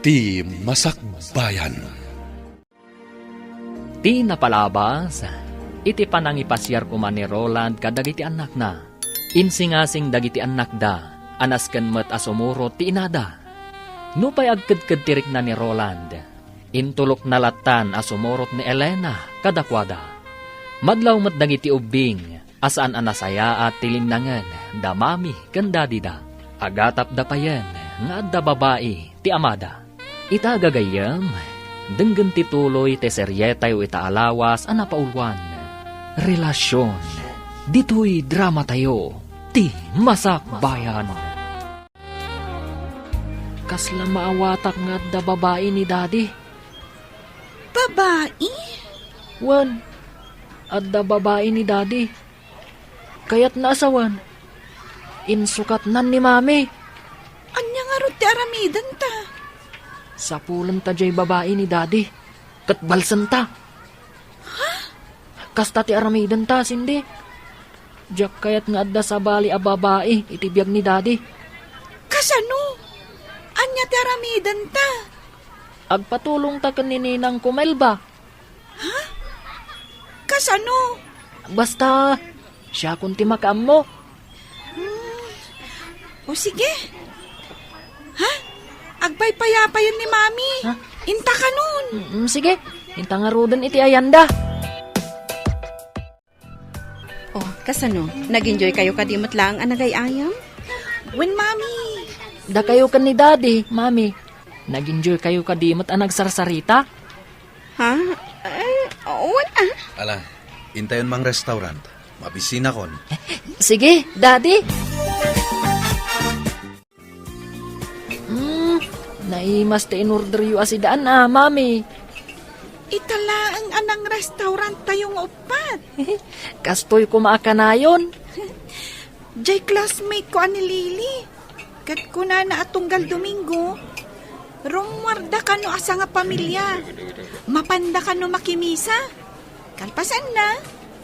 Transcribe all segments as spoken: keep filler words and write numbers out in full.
Ti Masakbayan. Ti napalabas, iti panangipasiar koma ni Roland kadagiti annakna, insingasing dagiti annakda a nasken met a sumurot ti inada. Nupay agkedked ti rikna ni Roland, intulokna lattan a sumurot ni Elena kadakuada. Madlaw met dagiti ubbing a saan a nasayaat ti linnangen da mami ken dadida. Agatapda payen nga adda babai ti amada. Ita gagayyem, denggen ti tuloy ti serietayo ita a lawas a napauluan, Relasion. Ditoy dramatayo, Ti Masakbayan. Kasla maawatak nga adda babai ni Daddy. Babai? Wen, adda babai ni Daddy. Kayatna a sawen. Insukatnan ni Mami. Ania ngarud ti aramidenta? Sapulenta jay babai ni Daddy. Ket balsenta. Ha? Kasta ti aramidenta, Cindy. Diak kayat nga adda sabali a babai iti biag ni Daddy. Kasano? Ania ti aramidenta? Agpatulongta ken ni ninangko Melba. Ha? Kasano? Basta, siakon ti makaammo. Hmm. O sige. Ha? Agpaypayapayen ni Mami. Ha? Inta kanon. Mm, sige. Inta ngaruden iti ayanda. Oh, kasano? Nag-enjoy kayo kadi met laeng a nagay-ayam? Wen, Mami. Dakayo ken ni Daddy, Mami. Nag-enjoy kayo kadi met a nagsarsarita? Ha? Eh, wen, ah. Ala, intayon mang restaurant. Mabisinakon. Sige, Daddy. Hmm, naimas ti inorderyo a sidaan a, Mami. Ita laeng a nang-restaurant tayo nga uppat. Kastoy koma a kanayon. Jay classmate ko a ni Lily. Ket kunana a tunggal Domingo, rummuarda kano a sangapamilia. Mapanda kano makimisa. Kalpasanna,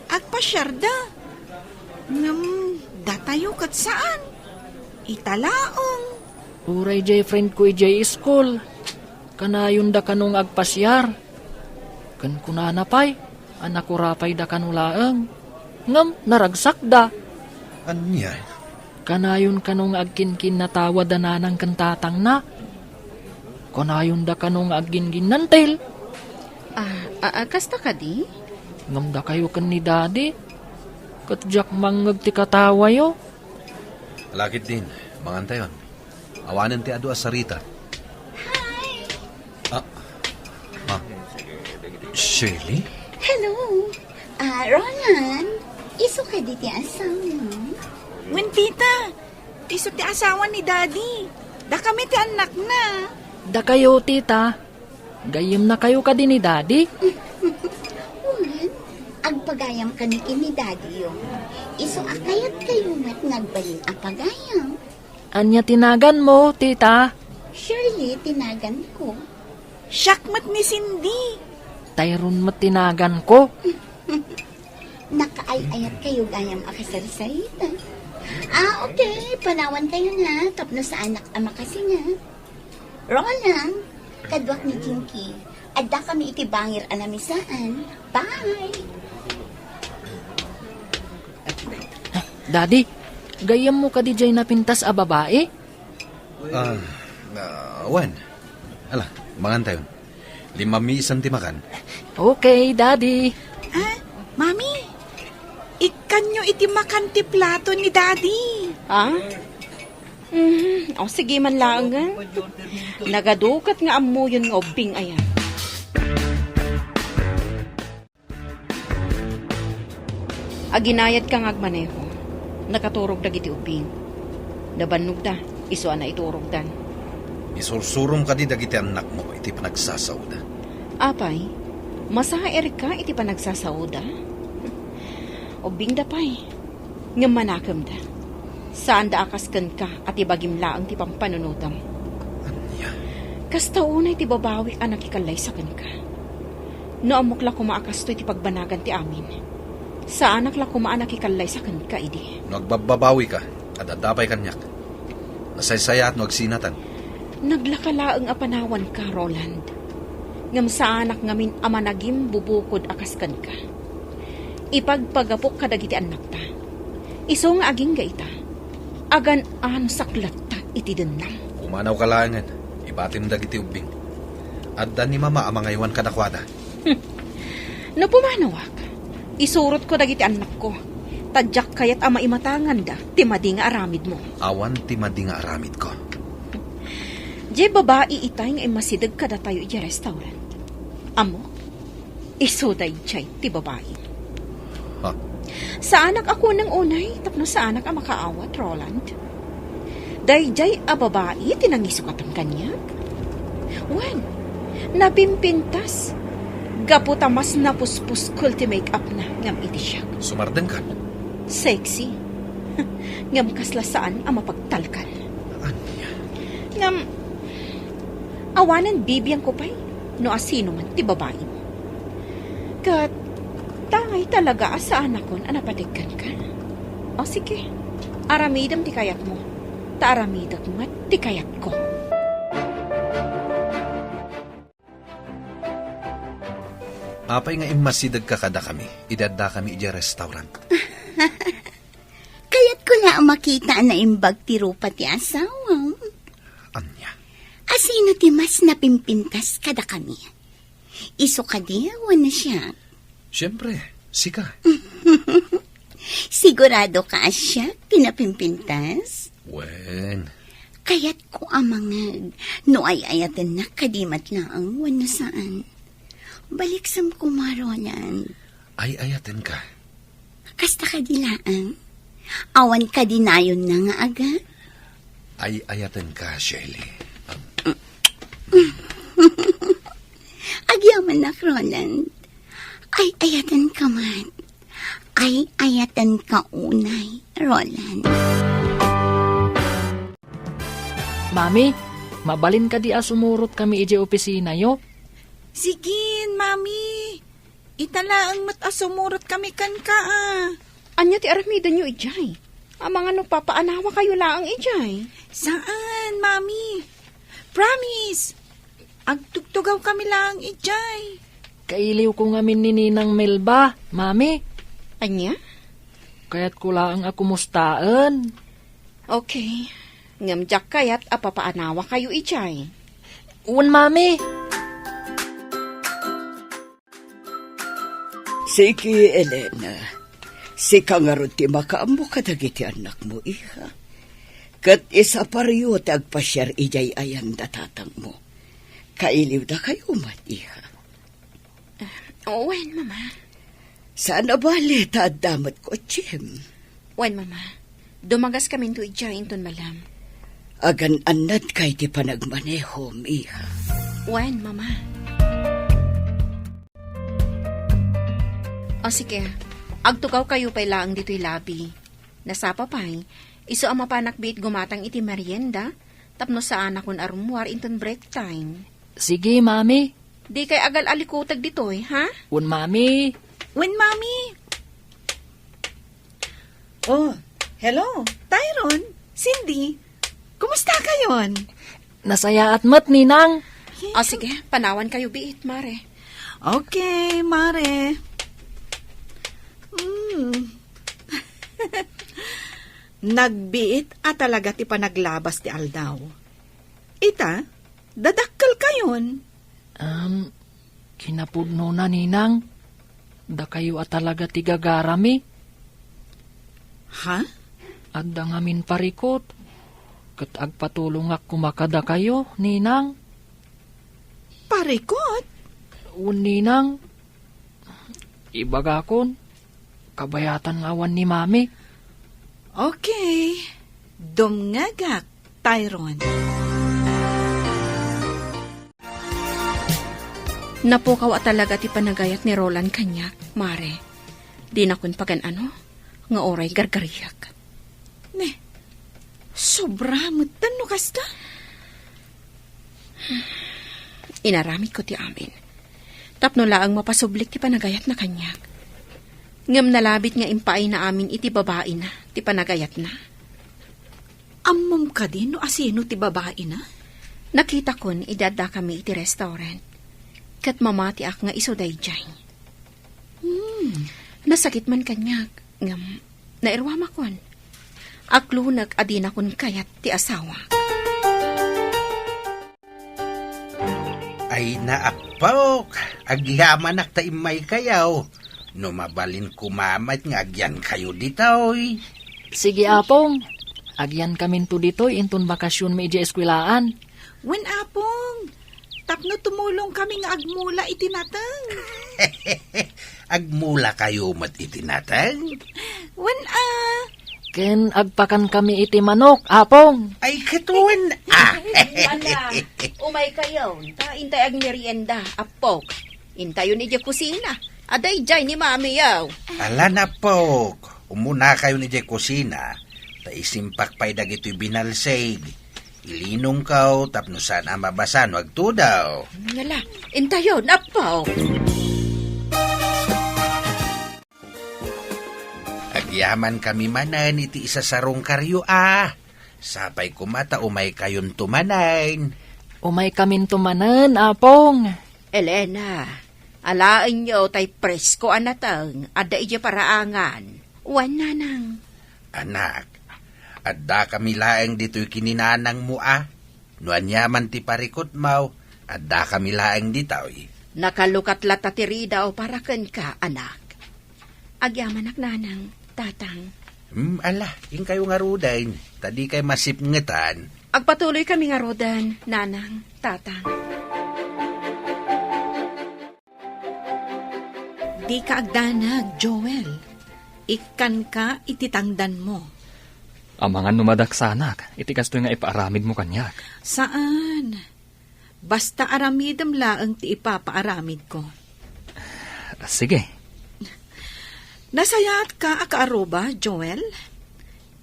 agpasiarda. Ngem datayo ket saan. Ita laeng. Uray jay friend ko idiay school. Kanayonda kano nga agpasiar. Ken kunana pay a nakurapayda kano laeng. Ngem naragsakda. Ania? Kanayon kano nga agkinkinnatawa da nanang ken tatangna. Kanayonda kano nga agginginnantil. Ah, ah, ah, kasta kadi? Ngem dakayo ken ni Daddy, ket diak mangngeg ti katawayo. Lakit din, mangantayon. Awanen ti adu a sarita. Hi! Ah, ah, Shirley? Hello! Ah, Roland, isu kadi ti asawa? Wen, tita, isu ti asawa ni Daddy. Dakami ti annakna. Dakayo, tita. Gayyemnakayo kadi ni Daddy? Wen, agpagayam kami ken ni Daddy yo. Isu a kayat kayo met nga agbalin a pagayam. Ania ti naganmo, tita? Shirley ti naganko. Siak met ni Cindy. Tayron met ti naganko. Nakaay-ayat kayo gayam a kasarsarita. Ah, okay. Panawan kayo na, tapno saanak a makasinga. Roland, kaduak ni Jinky. Adda kami iti bangir a namisaan. Bye! Daddy, gayyemmo kadi jay napintas a babai? Ah, ah, wen. Ala, mangantayon. Limmammi isan ti makan. Okay, Daddy. Ah, Mami, ikkanyo iti makan ti plato ni Daddy. Ah? Mm, o, sige man laengen. Nagadukat nga ammoyon nga ubbing aya. Aginayadka nga agmaneho. Nakaturog dagiti ubbing. Nabannogda, isu a naiturogdan. Isursurom kadi dagiti annakmo iti panagsasaoda. Apay, masairka iti panagsasaoda? Ubbingda pay. Ngem manakemda. Saanda a kas kenka a ti bagim laeng ti pampanunotem. Ania? Kasta unay ti babawik a nakikallaysa kenka. No ammok la koma a kastoy ti pagbanagan ti amin, saanak la koma a nakikallaysa kenka idi. No agbabbabawika, ad-adda pay kaniak. Nasaysayaat no agsinatan. Naglaka laeng a panawanka, Roland. Ngem saanak ngamin a managimbubukod a kas kenka. Ipagpagapok kadagiti annakta. Isu nga agingga ita, agan-anusak latta iti dennam. Pumanawka laengen, ibatim dagiti ubbing. Adda ni Mama a mangaywan kadakuada. Hmm. No pumanawak, isurotko dagiti annakko, ta diak kayat a maimatanganda ti madi nga aramidmo. Awan ti madi nga aramidko. Diay babai itay nga immasideg kadatayo idiay restaurant. Ammok, isu daydiay ti babai. Ha? Saanak a kunang unay tapno saanak a makaawat, Roland. Daydiay a babai ti nangisukatam kaniak. Wen, napimpintas. Gapu ta mas napuspuskol ti make-up na ngem iti siak. Sumardengkan? Sexy. Ngem kasla saan a mapagtalkan. Ania? Ngem, awanen bibiangko pay no asino man ti babai. Ket, tangay talaga a saanakon a napategkan ka. O sige, aramidem ti kayatmo, ta aramidek met ti kayatko. Apay nga immasidegka kadakami, idi addakami idiay restaurant? Kayatko la a makita a naimbag ti rupa ti asawam. Ania? Asino ti mas napimpintas kadakami? Isu kadi wenno siak? Siempre, sika. Sigurado ka a siak ti napimpintas? Wen. Kayatko a mangeg no ay-ayatennak kadi met laeng wenno saan. Baliksem koma, Roland. Ay-ayatenka. Kasta kadi laeng? Awan kadi nayonna nga aga? Ay-ayatenka, Shelly. Agyamannak, Roland. Ay-ayatenka met. Ay-ayatenka unay, Roland. Mami, mabalin kadi a sumurot kami idiay opisinayo? Sige, Mami. Ita laeng met a sumurot kami kenka, a. Ania ti aramidenyo idiay? Amangan no papaanawa kayo laeng idiay? Saan, Mami. Promise. Agtugtugaw kami laeng idiay. Kailiwko ngamin ni Ninang Melba, Mami. Ania? Kayatko laeng a kumustaen. Okay. Ngem diak kayat a papaanawa kayo idiay. Wen, Mami. Sige, Elena. Sika ngarud ti makaammo kadagiti annakmo, iha. Ket isaparyo ti agpasiar idiay ayan da tatangmo. Kailiwdakayo met, iha. Ah, wen, Mama. Saan a bale ta adda met kotsem. Wen, Mama. Dumagaskaminto idiay inton malem. Agan-annadka iti panagmanehom, iha. Wen, Mama. O sige, agtugawkayo pay laeng ditoy labi. Nasapa pay, isu a mapanak biit gumatang iti merienda, tapno saanakon a rummuar inton break time. Sige, Mami. Dikay agal-alikuteg ditoy, ha? Wen, Mami. Wen, Mami. Oh, hello. Tyron, Cindy, kumusta kayon? Nasayaat met, Ninang. O, sige, panawan kayo biit, Mare. Okay, Mare. Hmm. Nagbiit a talaga ti panaglabas ti aldaw. Ita, dadakkel kayon. Um, kinapudnona, Ninang. Dakayo a talaga ti gagarami. Ha? Adda ngamin parikut, ket agpatulongak koma kadakayo, Ninang. Parikut? Wen, Ninang. Ibagakon, kabayatan nga awan ni Mami. Okay. Dumngegak, Tyron. Napukaw a talaga ti panagayat ni Roland kaniak, Mare. Dinakon pagan-ano nga uray gargariak. Ne, sobra metten no kasta. Inaramidko ti amin. Tapno laeng mapasublik ti panagayatna kaniak. Ngem nalabit nga impaayna amin iti babaina ti panagayatna. Ammom kadi no asino ti babaina? Nakitakon idi addakami iti restaurant, ket mamatiak nga isu daydiay. Hmm, nasakit man kaniak, ngem nairuamakon. Aklunek a dinakon kayat ti asawak. Ay, naappok, agyamanak ta immaykayo. No mabalin koma met nga agyankayo ditoy. Sige, Apong. Agyankaminto ditoy inton bakasionmi idiay eskwelaan. Wen, Apong. Tapno tumulongkami nga agmula iti nateng. Agmulakayo met iti nateng? Wen, a. Ken agpakankami iti manok, Apong. Ay, ket wen, a. Ala, umaykayon, ta intay agmerienda, Appok. Intayon idiay kusina. Adda idiay ni Mamiyo. Ala, Appok. Umunakayon idiay kusina, ta isimpak pay dagitoy binalsig. Ilinongkaw tapno saan a mabasa no agtudaw. Ngala, intayon, Appok. Agyamankami manen iti isasarungkaryo a. Sapay koma ta umaykayonto manen. Umaykaminto manen, Apong. Elena, alaenyo tay presko a nateng adda idiay paraangan. Wen, Nanang. Anak, addakami laeng ditoy ken ni nanangmo a. No aniaman ti parikutmo, addakami laeng ditoy. Nakalukat latta ti ridaw para kenka, anak. Agyamanak, Nanang, Tatang. Hmm, ala, inkayo ngaruden, ta dikay masipngetan. Agpatuloykami ngaruden, Nanang, Tatang. Dika agdanag, Joel. Ikkanka iti tangdanmo. Amangan no madaksanak iti kastoy nga ipaaramidmo kaniak. Saan. Basta aramidem laeng ti ipapaaramidko. Sige. Nasayaatka a kaaruba, Joel?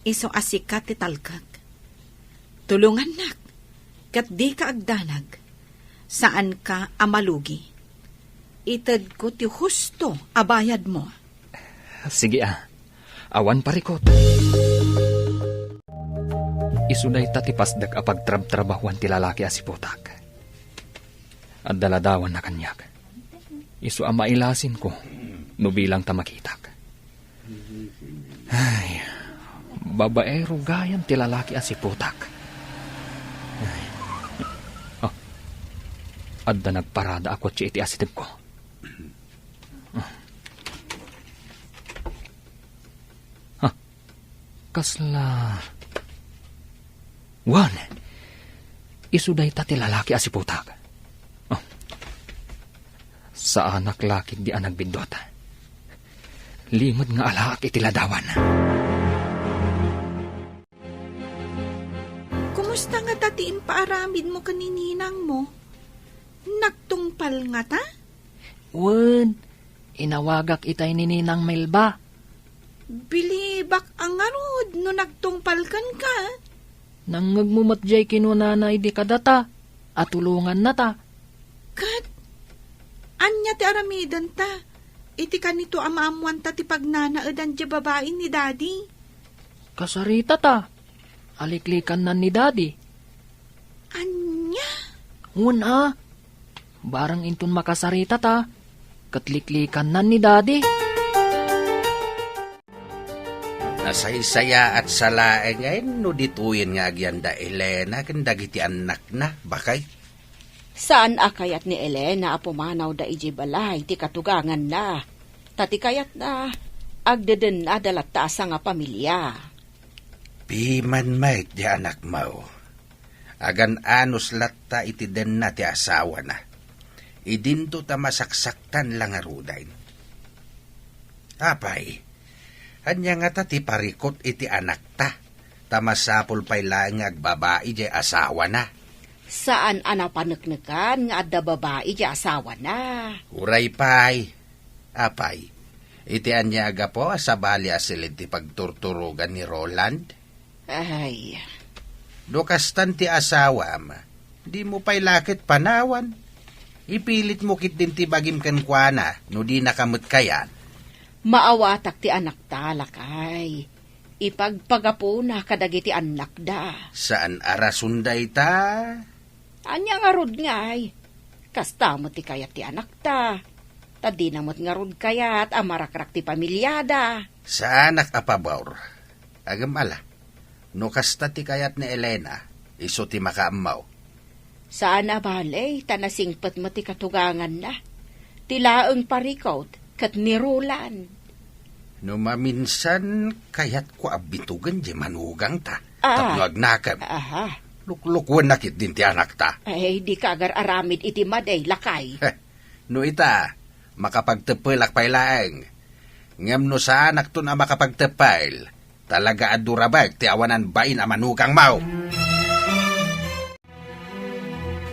Isu a sika ti talkek. Tulongannak, ket dika agdanag. Saanka a malugi. Itedko ti husto a bayadmo. Sige a, awan parikut. Isu dayta ti pasdek a pagtrabtrabahuan ti lalaki a siputak. Adda ladawanna kaniak. Isu a mailasinko no bilang ta makitak. Ay, babaero gayam ti lalaki a siputak. Ay. Ah, adda nagparada a kotse iti asidegko. Ah. Ah, kasla Wen, isu dayta ti lalaki a siputak. Oh. Saanak la ketdi a nagbiddut. Limed nga alaak iti ladawan. Kumusta ngata ti impaaramidmo ken ni ninangmo? Nagtungpal ngata? Wen, inawagak itay ni Ninang Melba. Bilibak a ngarud no nagtungpal kenka. Nangngegmo met diay kinunana idi kadata a tulongannata. Ket ania ti aramidenta iti kanito a maammoanta ti pagnanaedan diay babai ni Daddy? Kasaritata. Aliklikannan ni Daddy. Ania? Wen a. Barang inton makasaritata, ket liklikannan ni Daddy. Nasaysayaat sa laengen no ditoyen nga agyanda Elena ken dagiti annakna, bakay? Saan a kayat ni Elena a pumanawda idiay balay ti katuganganna. Ta ti kayatna, agdedennada latta a sangapamilia. Piman met ti anakmo. Agan-anos latta iti denna ti asawana. Idinto ta masaksaktan la ngaruden. Apay, ania ngata ti parikut iti anakta? Ta masapul pay laeng nga agbabai diay asawana. Saan a napaneknekan nga adda babai diay asawana. Uray pay, apay, iti ania a gapu a sabali a siled ti pagturturogan ni Roland? Ay. No kastan ti asawam, dimo pay la ket panawan. Ipilitmo ketdin ti bagim kenkuana no dinaka met kayat. Maawatak ti anakta, lakay. Ipagpagapuna kadagiti annakda. Saan a rason dayta? Ania ngarud ngay? Kasta met ti kayat ti anakta. Ta dina met ngarud kayat a marakrak ti pamiliada. Saanak a pabor. Agem ala, no kasta ti kayat ni Elena, isu ti makaammo. Saan a bale, ta nasingpet met ti katuganganna. Ti laeng parikut ket ni Roland. No maminsan, kayatko a bitugen diay manugangta. Ah. Tapno agnakem. Aha. Luklukwennak ketdin ti anakta. Ay, dika agar-aramid iti madi, lakay. Heh, no ita, makapagteppelak pay laeng. Ngem no saanakton a makapagteppel, talaga a durabek ti awanan bain a manugangmo.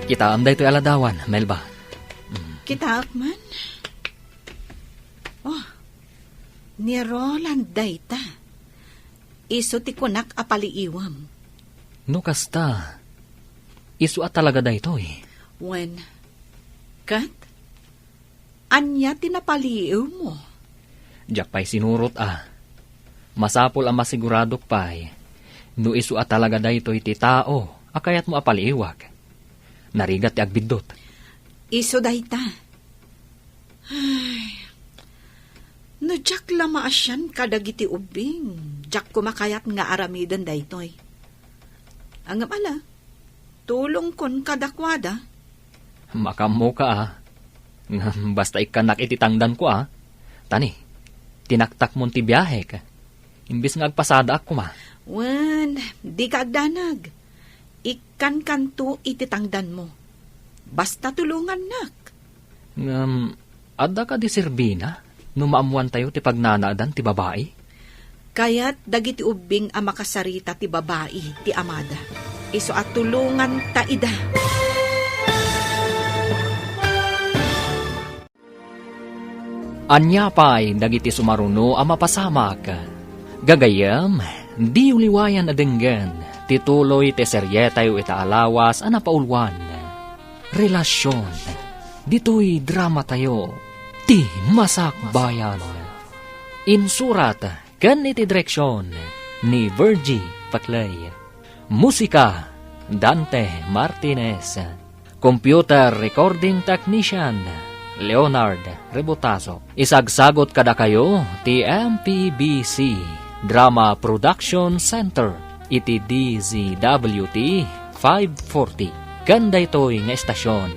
Kitaem daytoy a ladawan, Melba. Mm. Kitaak man. Oh, ni Roland dayta. Isu ti kunak a paliiwem. No kasta, isu a talaga daytoy. Wen, ket ania ti napaliiwmo? Diak pay sinurot a. Masapul a masiguradok pay no isu a talaga daytoy ti tao a kayatmo a paliiwak. Narigat ti agbiddut. Isu dayta. Ay, no diak la maasian kadagiti ubbing, diak koma kayat nga aramiden daytoy. Ngem ala, tulongkon kadakuada. Makaammoka a. Ngem basta ikkannak iti tangdanko a. Tani, tinaktakmon ti biahek. Imbes nga agpasadaak koma. Wen, dika agdanag. Ikkankanto iti tangdanmo. Basta tulongannak. Ngem, adda kadi serbina no maammoantayo ti pagnanaedan ti babai? Kayat dagiti ubbing a makasarita ti babai ti amada. Isu a tulonganta ida. Ania pay dagiti sumaruno a mapasamak? Gagayyem, diyo liwayan a denggen ti tuloy ti serietayo ita a lawas a napauluan, Relasion. Ditoy dramatayo, Ti Masakbayan. Insurat ken iti direksion ni Virgie Paclay. Musika, Dante Martinez. Computer Recording Technician, Leonard Rebotazo. Isagsagot kadakayo ti M P B C Drama Production Center iti D Z W T five forty. Ken daytoy nga estasion,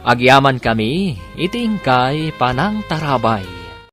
agyamankami iti inkay panangtarabay.